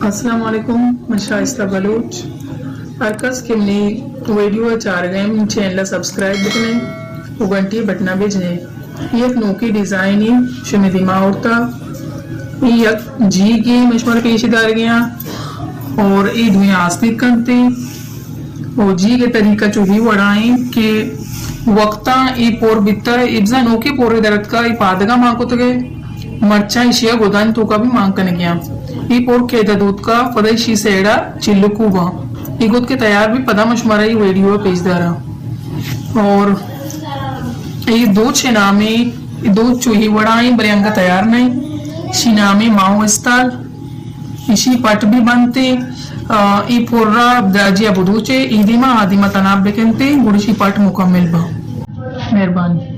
السلام علیکم، من شائستہ بلوچ۔ ہر کس کہ منی ویڈیو ءَ چارگ ءَ، منی چینل ءَ سبسکرائب بکنے و گھنٹی بٹنا بجنے۔ اے یک نوکی ڈیزائنے شمے دیما آورتا۔ اے یک جیگے من شمارا پیش دارگیاں اور اے دوئیں آستیک کنتے۔ او جیگ ءِ طریقہ چو ہی وڑائیں کہ وقتاں اے پور بیتا، اے بزاں نوکیں پورے درتکا، اے پادگا مان کتگے، مرچاں ایشیا گدانی توکا بھی مان کنگیاں۔ اے پور کیدا دوتکا، پدا ایشی سیڈا چلکو باں۔ اے گد کہ تیار بھی، پدا من شمارا اے ویڈیو پیش داراں۔ اور اے دوچ نامے، اے دوچ چو ہی وڑائیں، بلے انگا تیار نہیں۔ ایشی نامے ماہو استال۔ ایشی پٹ بھی بنتے، آ، اے پورا داجیا بدوچے، اے دیما آ دیما تناب بکنتے، گڑا ایشی پٹ مکمل با۔ مہربانی۔